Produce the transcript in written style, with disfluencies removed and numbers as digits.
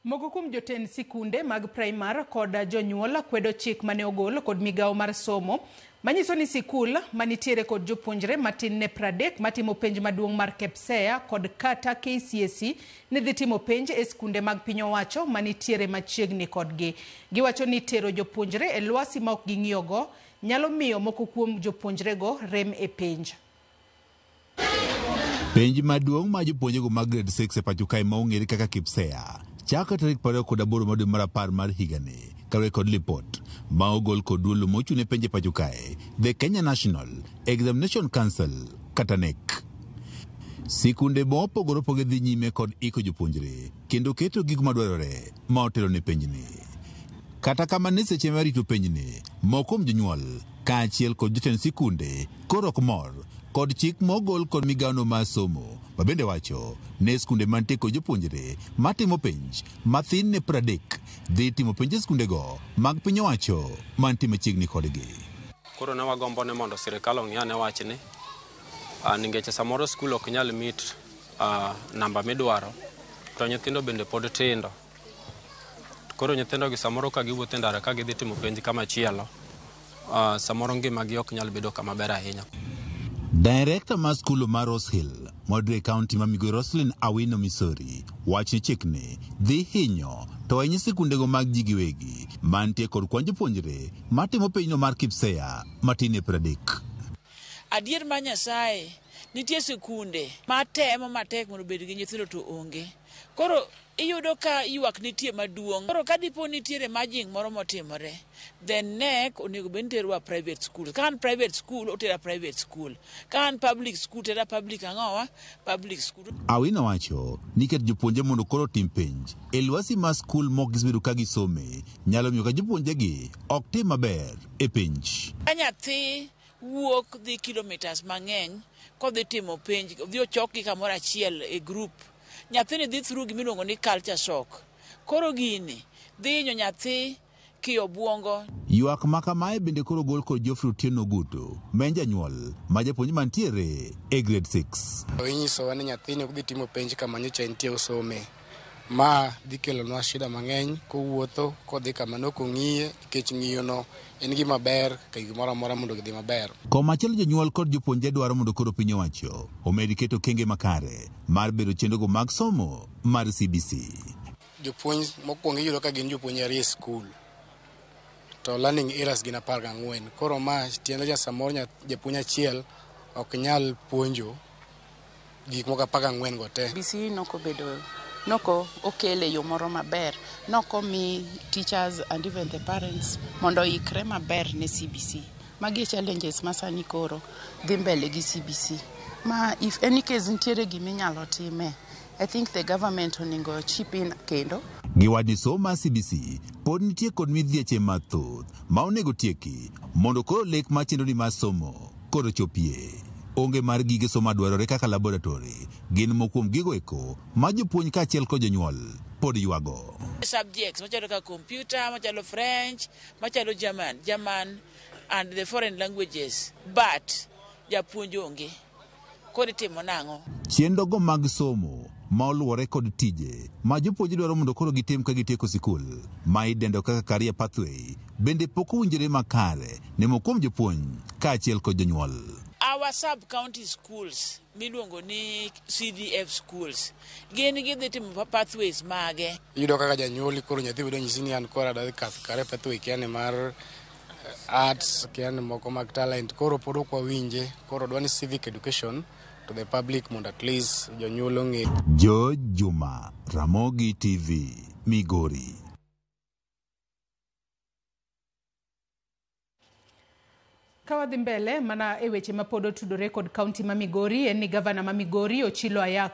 Moko kuom jotend sikunde mag primar kod jonyuol kwedo chik mane ogol kod migawo mar somo manyiso ni sikul manitiere kod jopuonjre matin ne 30 matimo penj maduong' mar KPSEA kod kata KCSE ni dhi timo penj e skunde mag piny owacho manitiere machiegni kodgi. Giwacho ni tero jopuonjre e lwasi ma ok ging'iyogo nyalo miyo moko kuom jopuonjrego rem e penj. Penj maduong' ma jopuonjrego mag grade 6 e pacho kae ma ong'ere kaka KPSEA chakre tarik 28 mar dwe mar 10 mar higani kaluwore kod lipot ma ogol kod duol mochung' ne penj e pacho kae The Kenya National Examination Council kata KNEC. Sikunde ma opogore opogore dhi nyime kod iko jopuonjre kendo keto gigo madwarore ma otelo ne penjni. Kata kamano e seche mar rito penjni, moko kuom jonyuol kaachiel kod jotend sikunde koro ok mor kod chik mogol kod migawono mar somo mabende wacho ne skunde mantie kod jopuonjre matimo penj mathin ne 30 dhi timo penj e skundego mag piny owacho mantie machiegni kodgi. Koro ne wagombo ni mondo sirikal ong'i ane wachni nikech samoro skul ok nyal meet namba midwaro to nyithindo bende pod tindo. Koro nyithindo gi samoro ka giwuotho e ndara ka gidhi timo penj kama chielo, samoro ngimagi ok nyal bedo kama ber ahinya. Director mar skul mar Rose Hill mayudore e kaunti ma Migori Roslyn Awino Misori wacho ni chikni dhi hinyo to ahinya sikundego mag ji giwegi mantie kod kwan jopuonjre matimo penjno mar KPSEA matin ne 30. Adier mar Nyasaye, nitie sikunde matemo matek mondo obed gi nyithindo to onge. Koro iyudo ka ywak nitie maduong'. Koro ka dipo nitiere merging moro motimore, then KNEC onego bed ni terowa private school. Ka an private school, otera private school. Ka an public school, tera public ang'owa? Public school. Awino wacho ni keto jopuonjre mondo koro otim penj e lwasi mar skul mok gisebedo ka gisome nyalo miyo ka jopuonjregi ok tim maber e penj. Ka nyathi wuok dhi kilometers mang'eny kodhi timo penj, odhi ochokgi kamoro achiel e group, nyathini dhi through gimiluongo ni culture shock. Koro gini dhi hinyo nyathi kiyo obwongo. Ywak ma kamae bende koro ogol kod Geoffrey Otieno Ogutu ma en janyuol ma japuonj mantiere e grade 6. Inyisowa ni nyathini ok dhi timo penj kama nyocha entie osome. Ma dhi kelonwa shida mang'eny kowuotho kodhi kama ne ok ong'iye nikech ng'iyono en gima ber ka gimoro amora mondo gidhi maber. Komachielo jonyuol kod jopuonjre dwaro mondo koro piny owacho omed keto okenge makare mar bedo chenrogo mag somo mar CBC. Jopuonj mokwongo iyudo ka gin jopuonj ariyo e skul to learning errors gin 14. Koro ma tiende ni samoro japuonj achiel ok nyal puonjo gik moko 14 go te. CBC nokobedo noko okele yo moro maber nokomi teachers and even the parents mondo oikre maber ne CBC. Magi e challenges ma sani koro dhi mbele gi CBC. Ma if any case nitiere giminyalo time, I think the government onego chip in kendo. Giwacho ni somo mar CBC pod nitie kod midhieche mathoth ma onego tieki mondo koro lek mar chenro ni mar somo koro chopie. Onge mar gige somo madwarore kaka laboratory gin moko kuom gigo eko ma jopuonj kaachiel kod jonyuol pod ywago. Subjects machalo kaka computer, machalo French, machalo German, German and the foreign languages. But japuonj onge. Koro itimo nang'o? Chenrogo mag somo ma oluwore kod tije ma jopuonj dwaro mondo koro gitim ka gitieko sikul ma idendo kaka career pathway bende pok owinjore makare ne moko kuom jopuonj kaachiel kod jonyuol. Our sub-county schools miluongo ni CDF schools gin gidhi timo pathways mage. Iyudo kaka janyuol koro nyathi bedo nyisi ni an koro adwa dhi career pathway kiani mar arts kiani moko mag talent koro pod ok wawinje koro dwa ni civic education to the public mondo at least jonyuol ong'e. George Juma, Ramogi TV, Migori. Ka wadhi mbele mana e weche mapod otudore kod kaunti ma Migori en ni gavana ma Migori Ochilo Ayako